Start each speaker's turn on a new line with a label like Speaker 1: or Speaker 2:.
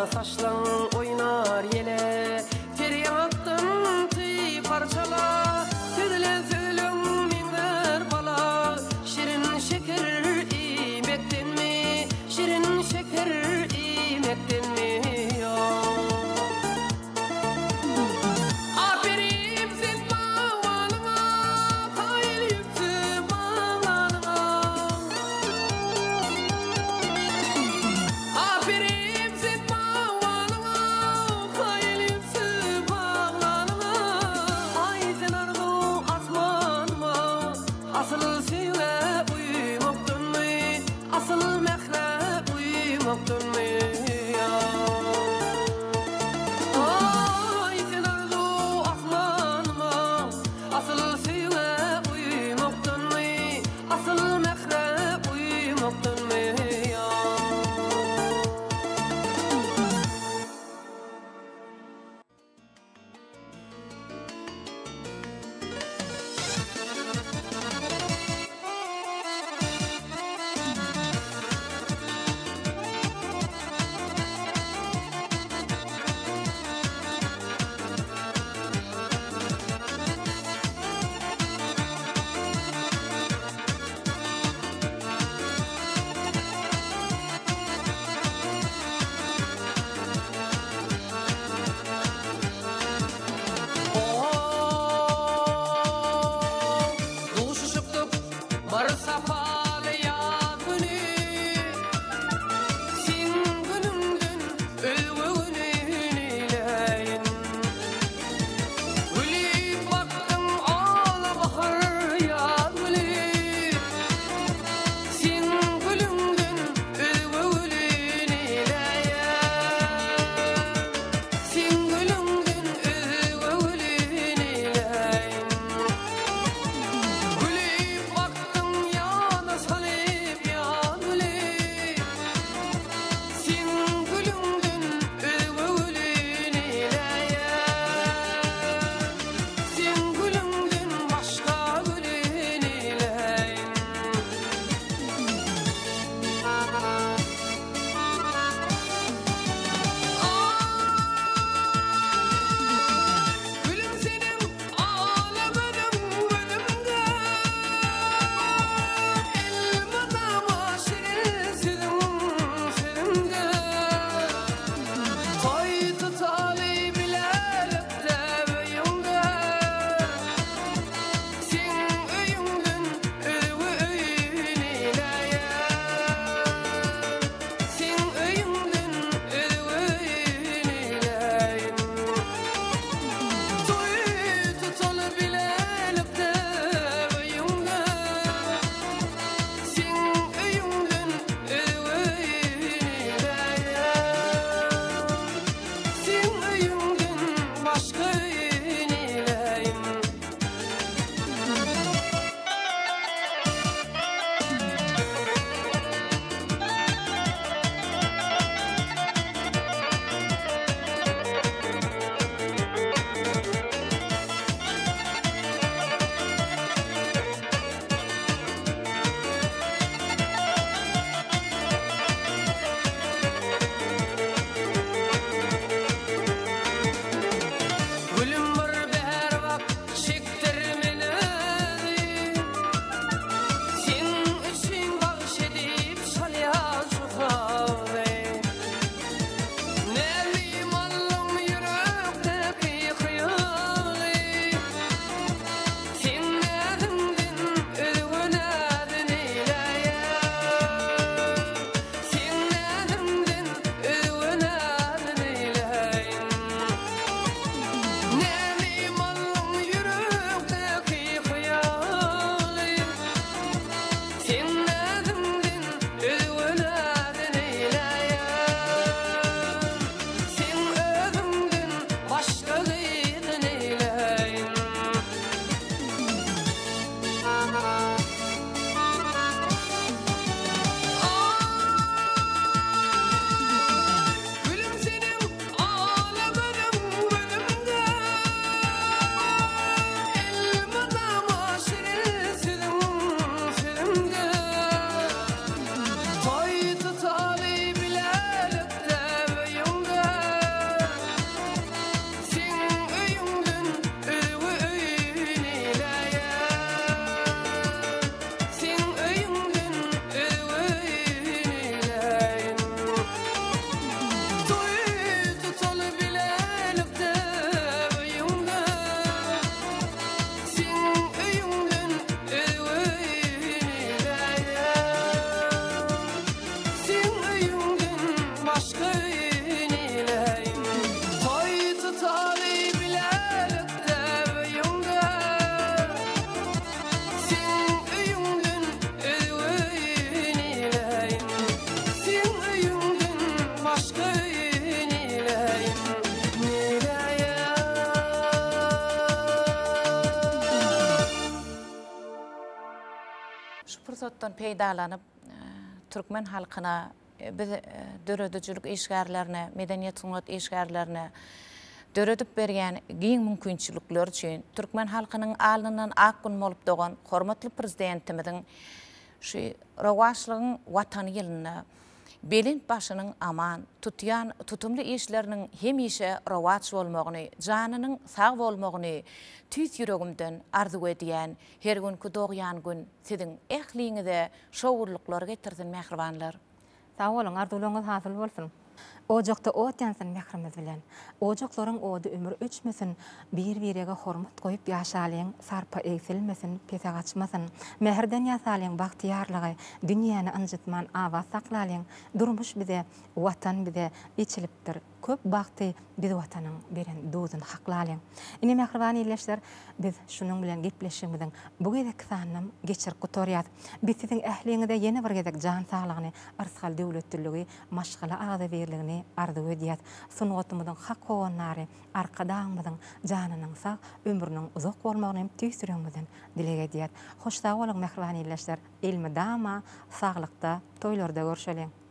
Speaker 1: Saçlaň oýnar ýele. Ter ýaňakdan tyg parçala, Sözlän sözleň meňzär bala. Şirin şeker iýmekdenmi, Şirin şeker iýmekdenmi? Aperim sen bagbalyňa, Kaýyl ýüpsi baglanyňa. Aperim sen bagbalyňa.
Speaker 2: Pursatdan peýdalanyp, türkmen halkyna, biz döredijilik işgärlerine, medeniýet-sungat işgärlerine döredip berýän giň mümkinçilikleri üçin türkmen halkynyň alnyndan ak gün bolup dogan hormatly Prezidentimiziň şu rowaçlygyň Watany ýylynda belent başynyň aman, tutýan tutumly işleriniň hemişe rowaç bolmagyny, janynyň sag bolmagyny tüýs ýüregimden arzuw edýän. Her günki dogýan gün siziň ähliňize şowurlyklar getirsin mähribanlar.
Speaker 3: Sag boluň, arzuwlaryňyz hasyl bolsun! Ojakda ot ýansyn mährimiz bilen. Ojaklaryň ody ömür öçmesin, Bir-birege hormat goýup ýaşalyň, Sarpa egsilmesin, pese gaçmasyn. Mähirden ýasalyň bagtyýarlygy, Dünýäni ynjytman abat saklalyň. Durmuş bize, Watan bize eçilipdir. Köp bagty biz Watanyň beren duzuny haklalyň. Ine mähriban ildeşler, biz şunuň bilen gepleşigimiziň bu gezekki sanynam geçirip gutarýas. Biz siziň ähliňize ýene bir gezek jan saglygyny, yrsgal-döwletliligi, maşgala agzybirligini arzuw edýäs. Sungatymyzyň hak howandary Arkadagymyzyň janynyň sag, ömrüniň uzak bolmagyny hem tüýs ýüregimizden dileg edýäs. Hoş sag boluň mähriban ildeşler, elmydama saglykda, toýlarda görşeliň!